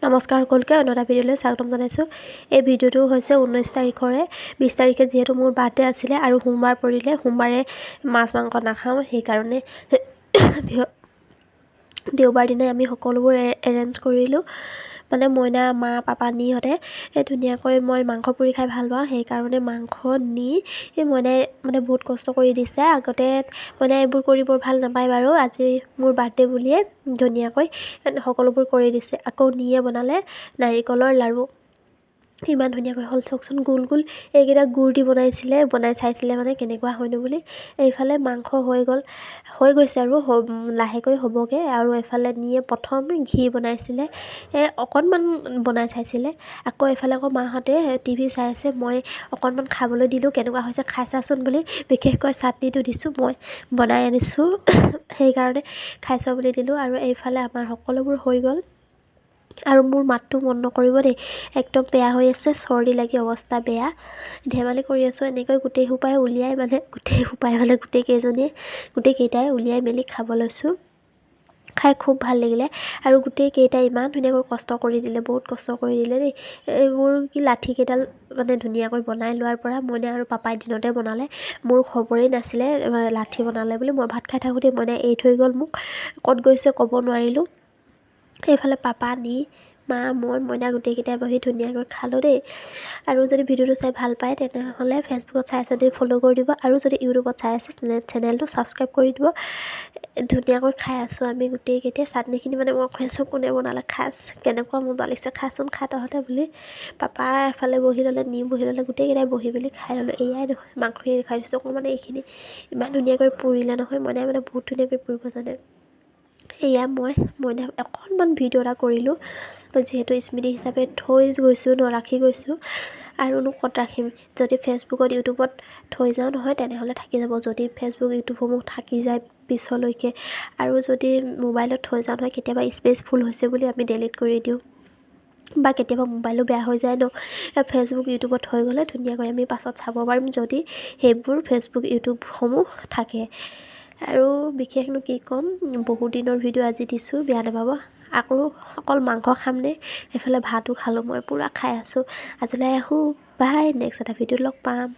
নমস্কাৰ সকলোকে, অন্য এটা ভিডিঅ'লৈ স্বাগতম জনাইছোঁ। এই ভিডিঅ'টো হৈছে 19 তাৰিখৰে। 20 তাৰিখে যিহেতু মোৰ বাৰ্থডে আছিলে আৰু সোমবাৰ পৰিলে, সোমবাৰে মাছ মাংস নাখাওঁ, সেইকাৰণে দেওবাৰ দিনাই আমি সকলোবোৰ এৰেঞ্জ কৰিলোঁ। মানে মইনা, মা, পাপা, নিহঁতে এই ধুনীয়াকৈ, মই মাংস পুৰি খাই ভাল পাওঁ, সেইকাৰণে মাংস নি এই মইনাই মানে বহুত কষ্ট কৰি দিছে। আগতে মইনাই এইবোৰ কৰি বৰ ভাল নাপায় বাৰু, আজি মোৰ বাৰ্থডে বুলিয়ে ধুনীয়াকৈ সকলোবোৰ কৰি দিছে। আকৌ নিয়ে বনালে নাৰিকলৰ লাড়ু, ইমান ধুনীয়াকৈ হ'ল চাওকচোন, গোল গোল। এইকেইটা গুৰ দি বনাইছিলে, বনাই চাইছিলে মানে কেনেকুৱা হয়নো বুলি। এইফালে মাংস হৈ গ'ল, হৈ গৈছে আৰু লাহেকৈ হ'বগৈ। আৰু এইফালে নিয়ে প্ৰথম ঘি বনাইছিলে, এই অকণমান বনাই চাইছিলে। আকৌ এইফালে আকৌ মাহঁতে টিভি চাই আছে, মই অকণমান খাবলৈ দিলোঁ, কেনেকুৱা হৈছে খাই চাচোন বুলি। বিশেষকৈ চাটনিটো দিছোঁ, মই বনাই আনিছোঁ, সেইকাৰণে খাই চোৱা বুলি দিলোঁ। আৰু এইফালে আমাৰ সকলোবোৰ হৈ গ'ল। আৰু মোৰ মাতটো মন নকৰিব দেই, একদম বেয়া হৈ আছে, চৰ্দি লাগি অৱস্থা বেয়া। ধেমালি কৰি আছোঁ। এনেকৈ গোটেই সোপাই উলিয়াই, মানে গোটেই সোপাই মানে গোটেই কেইজনীয়ে, গোটেই কেইটাই উলিয়াই মেলি খাব লৈছোঁ। খাই খুব ভাল লাগিলে। আৰু গোটেই কেইটাই ইমান ধুনীয়াকৈ কষ্ট কৰি দিলে, বহুত কষ্ট কৰি দিলে দেই। এইবোৰ কি লাঠিকেইডাল মানে ধুনীয়াকৈ বনাই লোৱাৰ পৰা, মইনা আৰু পাপাই দিনতে বনালে, মোৰ খবৰেই নাছিলে লাঠি বনালে বুলি। মই ভাত খাই থাকোঁতেই মইনাই এৰি থৈ গ'ল মোক, ক'ত গৈছে ক'ব নোৱাৰিলোঁ। সেইফালে পাপা, নি, মা, মই, মইনা গোটেইকেইটাই বহি ধুনীয়াকৈ খালোঁ দেই। আৰু যদি ভিডিঅ'টো চাই ভাল পায়, তেনেহ'লে ফেচবুকত চাই আছে যদি ফ'ল' কৰি দিব আৰু যদি ইউটিউবত চাই আছে তেনে চেনেলটো ছাবস্ক্ৰাইব কৰি দিব। ধুনীয়াকৈ খাই আছোঁ আমি গোটেইকেইটাই। চাটনিখিনি মানে মই কৈ আছোঁ, কোনে বনালে, খাই কেনেকুৱা মজা লাগিছে, খাচোন খা তহঁতে বুলি। পাপা এফালে বহি ল'লে, নি বহি ল'লে, গোটেইকেইটাই বহি মেলি খাই ল'লোঁ। এয়াই নহয়, মাংসখিনি খাই দিছোঁ অকণমান। এইখিনি ইমান ধুনীয়াকৈ পুৰিলে নহয় মইনাই, মানে বহুত ধুনীয়াকৈ পুৰিব জানে। এয়া মই মইনা অকণমান ভিডিঅ' এটা কৰিলোঁ, যিহেতু স্মৃতি হিচাপে থৈ গৈছোঁ ন, ৰাখি গৈছোঁ। আৰুনো ক'ত ৰাখিম? যদি ফেচবুকত, ইউটিউবত থৈ যাওঁ নহয়, তেনেহ'লে থাকি যাব, যদি ফেচবুক ইউটিউবসমূহ থাকি যায় পিছলৈকে। আৰু যদি মোবাইলত থৈ যাওঁ নহয়, কেতিয়াবা স্পেচ ফুল হৈছে বুলি আমি ডিলিট কৰি দিওঁ বা কেতিয়াবা মোবাইলো বেয়া হৈ যায় ন। ফেচবুক ইউটিউবত থৈ গ'লে ধুনীয়াকৈ আমি পাছত চাব পাৰিম, যদি সেইবোৰ ফেচবুক ইউটিউবসমূহ থাকে। আৰু বিশেষনো কি ক'ম, বহুত দিনৰ ভিডিঅ' আজি দিছোঁ, বেয়া নাপাব। আকৌ অকল মাংস খামনে, এইফালে ভাতো খালোঁ, মই পূৰা খাই আছোঁ। আজিলৈ আহোঁ, বাই। নেক্সট এটা ভিডিঅ'ত লগ পাম।